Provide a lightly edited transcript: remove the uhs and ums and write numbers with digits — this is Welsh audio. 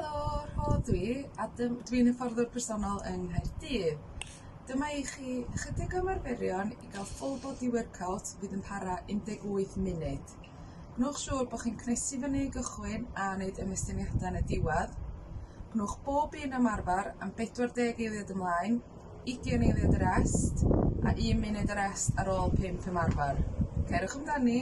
Helo, Rho dwi, a dym- dwi'n hyfforddwr personol yng Nghaerdydd. Dyma i chi ychydig o ymarferion i gael full body workout fydd yn para 18 munud. Gwnewch siŵr bod chi'n cnesu fyny i gychwyn a wneud ymestyniadau yn y diwedd. Gwnewch bob un ymarfer am 40 eiliad ymlaen, 20 eiliad y rest a 1 munud y rest ar ôl 5 ymarfer. Cerwch amdani!